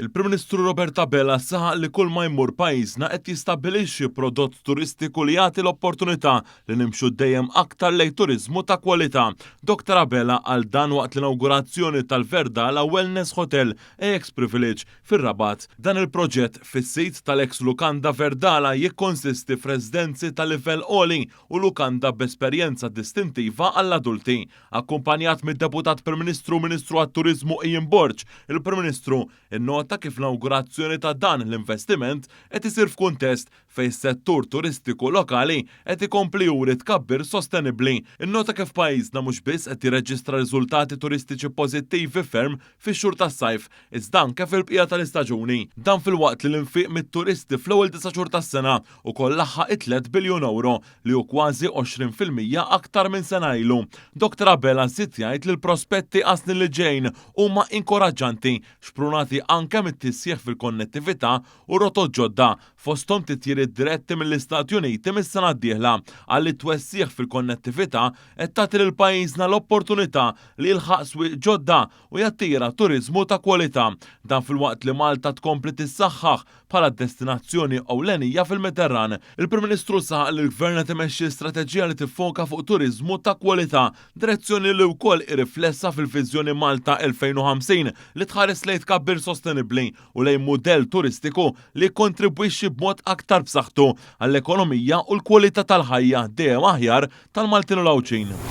Il-Prim Ministru Robert Abela saħaq li kull ma jmur pajjiżna qed jistabbilixxi prodott turistiku li jagħti l-opportunità li nimxu dejjem aktar lejn turiżmu ta' kwalità. Dr Abela qal dan waqt l-inawgurazzjoni tal-Verdala Wellness Hotel AX Privilege fir-Rabat. Dan il-proġett fis-sit tal-eks lukanda Verdala jikkonsisti f'residenzi ta' livell għoli u lukanda b'esperjenza distintiva għall-adulti. Akkumpanjat mid-Deputat Prim Ministru u Ministru għat-Turiżmu Ian Borg, il-Prim Ministru nnota kif l-awgurazzjoni ta' dan l-investiment qed isir f'kuntest fejn is-settur turistiku lokali qed ikompli juri tkabbir sostenibbli. Innota kif pajjiżna mhux biss qed jirreġistra riżultati turistiċi pożittivi ferm fix-xhur tas-sajf, iżda anke fil-bqija tal-istaġuni. Dan filwaqt li l-infiq mit-turisti fl-ewwel disa' xhur tas-sena ukoll laħaq it-tliet biljun ewro, li hu kważi 20% aktar minn sena ilu. Dottor Abela żied jgħid li l-prospetti għas-snin li ġejjin huma inkoraġġanti, xprunati anke mit-tisjieħ fil-konnettività u rotot ġodda, fosthom titjiriet diretti mill-Istati Uniti mis-sena d-dieħla. Qal li t-twessigħ fil-konnettività qed tagħti lil pajjiżna l-opportunità li jilħaq swieq ġodda u jattira turiżmu ta' kwalità. Dan filwaqt li Malta tkompli tissaħħaħ bħala destinazzjoni ewlenija fil-Mediterran. Il-Prim Ministru saħaq li l-Gvern qed imexxi strateġija li tiffoka fuq turiżmu ta' kwalità, direzzjoni li wkoll hi riflessa fil-Viżjoni Malta 2050 li tħares lejn tkabbir sostenibbli u lejn mudell turistiku li jikkontribwixxi b'mod aktar b'saħħtu għall-ekonomija u l-kwalità tal-ħajja dejjem aħjar tal-Maltin u l-Għawdxin.